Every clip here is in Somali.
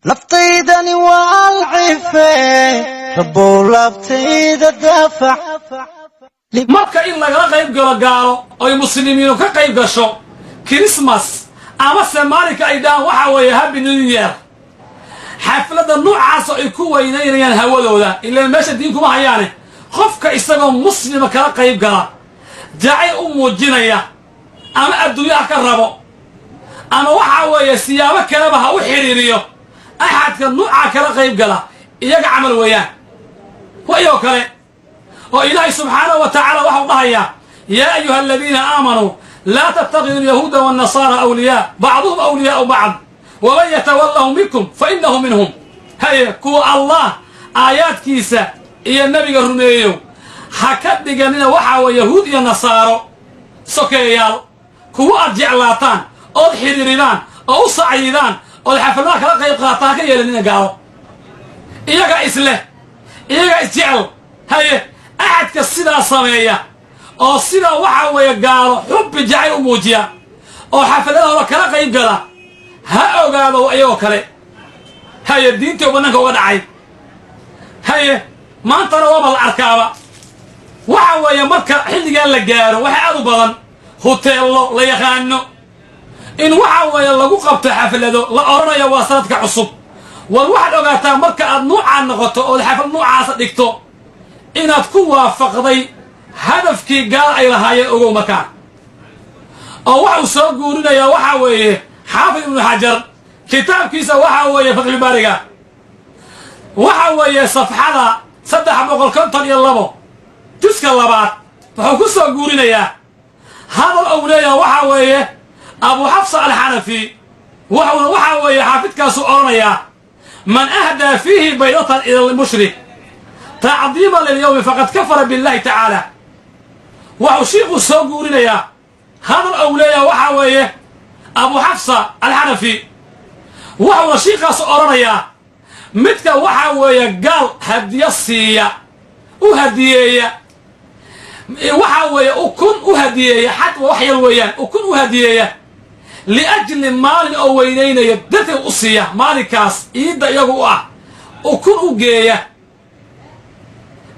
Naftaydani waa alcife, Rabbow laabtayda daafac. Marka in lagala qayb galo gaalo oy muslimiinu ka qayb gasho Christmas amase maalinka ay dhahaan waxaa weeye Happy New Year, xafladda noocaasa ay ku weynaynayaan hawadooda, ilaan meesha diin kuma hayaane, qofka isagoo muslima kala qayb gala, jacayl u muujinaya, ama adduunyo ha ka rabo ama waxaa weeye siyaabo kaleba ha u xidhiiriyo, axadka nuucaa kala qayb gala iyaga camal weeyaan, wa iyagoo kale. Oo Ilaahay subxaanahu wa tacaala waxau dhahayaa: "Yaa ayuha aladiina aamanuu, laa tattakhiduu alyahuuda waannasaara awliyaa, bacduhum awliyaau bacd, waman yatawallahum minkum fa innahu minhum." Haye, kuwa Allah aayaadkiisa iyo nebiga rumeeyow, ha ka dhiganina waxaa weye yahuud iyo nasaaro sokeeyaal, kuwa aad jeclaataan ood xidhiiridaan oo u sacyidaan ood xafladaha kala qayb qaataan. Ha ka yeelanina gaalo, iyaga isleh, iyaga isjecel. Haye, axadka sidaa sameeya oo sidaa waxaa weeye gaalo xubbi jacayl u muujiya oo xafladahooda kala qayb gala, ha ogaado iyagoo kale. Haye, diintii oo bannaanka uga dhacay. Haye, maantana waaba la arkaaba. Waxa weeye marka xilligaa la gaaro, waxaa aad u badan huteello la yaqaano in waxa weeye lagu qabto xaflado la odhanayo waa sanadka cusub. War waxaad ogaataa, marka aad nuucaa noqoto ood xaflad nuucaasa dhigto, inaad ku waafaqday hadafkii gaal ay lahaayeen. Ogow markaa, oo waxuu soo guurinayaa waxaa weeye Xaafid Ibnu Xajar kitaabkiisa waxaa weeye Fatxulbaariga, waxa weeye safxada 352, juska labaad, wuxuu ku soo guurinayaa hadal ou leeyaha waxaa weeye Abu Xafsa Alxanafi. Wuxuuna waxaa weeye xaafidkaasu odhanayaa: "Man ahdaa fiihi baydatan ila lmushrik tacdiiman lilyawmi faqad kafara billahi tacaala." Waxuu shiikhuu soo guurinayaa hadal ou leeyaha waxaa weeye Abu Xafsa Alxanafi. Wuxuuna shiikhaasu odhanayaa: midka waxaa weeye gaal hadiyo siiya, u hadiyeeya, waxaa weeye ukun u hadiyeeya, xad wax yar weeyaan, ukun u hadiyeeya liajli maalin oo weynaynaya darteed u siiya, maalinkaas iidda iyagu u ah ukun u geeya,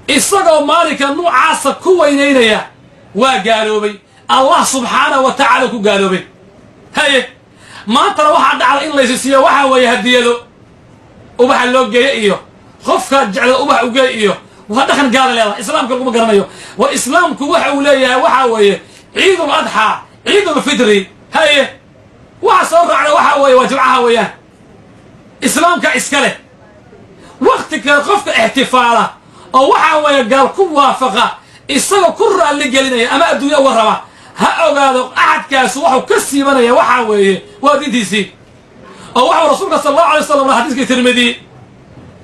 isagoo maalinka nuucaasa ku weynaynaya, waa gaaloobay, Allah subxaanahu wa tacaala ku gaaloobay. Haye, maantana waxaa dhacda in laysi siiyo waxaa weeye hadiyado, ubaxa loo geeyo iyo qofka jecla ubax u geey iyo waa dhaqan gaala leedahay, islaamka laguma garanayo. War islaamku waxa uu leeyahay waxaa weeye Ciidul Adxaa, Ciidul Fitri. Haye, waxa soo raacda waxaa weeye waa Jimcaha weeyaan. Islaamka iska leh wakti kale qofka ixtifaala oo waxaa weeye gaal ku waafaqa, isagoo ku raalli gelinaya ama adduunya uga raba, ha ogaado axadkaas waxuu ka siibanaya waxaa weeye waa diintiisii. Oo waxau rasuulka sala Allahu alay waslam xadiiskii Tirmidi: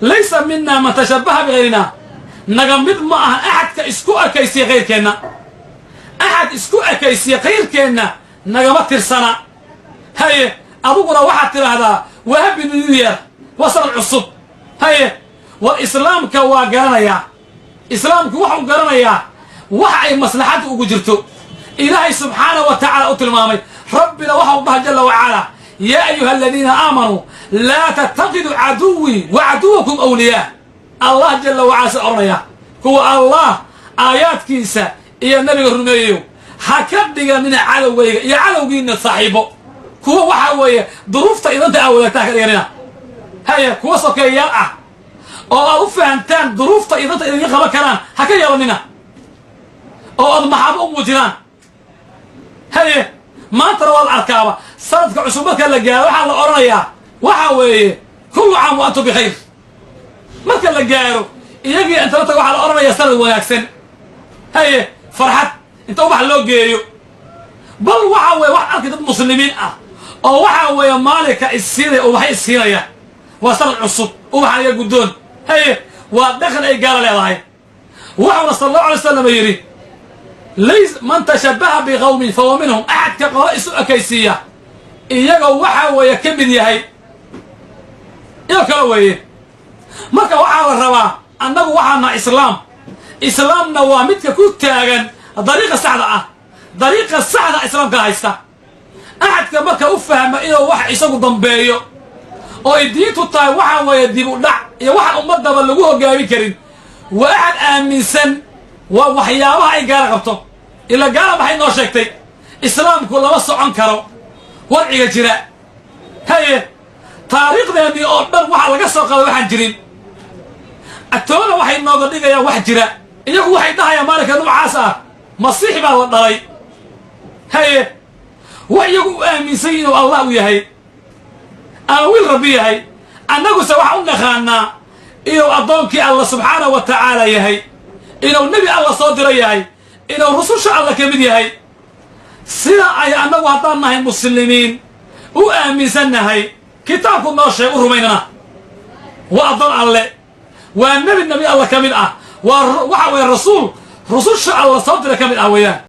"Laysa mina man tashabbaha bigayrina." Naga mid ma ahan axadka isku ekaysiya kayrkeenna. Axad isku ekaysiya kayrkeenna nagama tirsana. Haye, adiguna waxaad tidhaahdaa waa Happy New Year, waa sanad cusub. Haye, war islaamka waa garanayaa, islaamku waxuu garanayaa wax ay maslaxadda ugu jirto. Ilaahay subxaanahu wa tacaala u tilmaamay. Rabbina waxau dhaha jalla wacalaa: "Yaa ayuha aladiina aamanuu, laa tattakiduu caduwii wa caduwakum awliyaa." Allah jalla wacala sida odhanaya: kuwa Allah aayaadkiisa iyo nabiga rumeeyeyo, ha ka dhiganina cadowgayga iyo cadowgiina saaxiibo, kuwa waxaa weeye duruufta idanta aa wadaagta ha ka dhiganina. Haya, kuwa sokeeyaal ah oo aad u fahantaan duruufta idanta idinka qaban karaan ha ka yeelanina oo aad maxaabo u muujidaan. Haye, maantana waad arkaaba, sanadka cusub marka la gaaro waxaa la odhanayaa waxa weeye "kullu caam wa antum bikhayr". Marka la gaaro iyagii inta la tago waxaa la odhanayaa sanad wanaagsan. Haye, farxad inta ubax loo geeyo. Bal waxa weeye waxaad arkay dad muslimiin ah oo waxaa weeye maalinka issiinaya, ubaxay issiinaya, waa sanad cusub, ubaxan iga guddoon. Haye, waa dhaqan ay gaala leedahay. Wuxuuna sala Allahu alay wasalam yidhi: "Lays man tashabbaha biqawmin fahuwa minhum." Axadka qolo isu ekaysiiya iyagoo waxaa weeye ka mid yahay, iyagoo kale weeye. Marka waxaa la rabaa, annagu waxaana islaam, islaamna waa midka ku taagan dariiqa saxda ah. Dariiqa saxda islaamka haysta. Axadka marka u fahma inuu wax isagu dambeeyo. Oo ay diintu tahay waxaa weeye dib u dhac iyo waxaan ummadaba lagu hogaamin karin. Waa axad aaminsan, waa waxyaabaha ay gaala qabto. Ilaa gaala maxay noo sheegtay? Islaamku lama socon karo wadciga jira. Haye, taariikhdeennii oo dhan waxaa laga soo qaday waxaan jirin. Atoona waxay nooga dhigayaan wax jira. Iyagu waxay dhahayaan maalinka noocaas ah Masiix baa la dhalay. Haye, wax iyagu u aaminsan yihin oo Allah u yahay ama wiil Rabbi yahay. Annaguse waxaan u naqaanaa inuu addoonkii Alla subxaanahu wa tacaala yahay, inuu nebi Alla soo diro yahay, inuu rususha Alla ka mid yahay. Sida ay annagu haddaan nahay Muslimiin u aaminsan nahay, kitaabku noo sheeg u rumaynana. Waa addoon Alle, waa nebi, nebi Alla ka mid ah, waa waxa weeye rasuul rususha Alla soo dira ka mid ah weeyaan.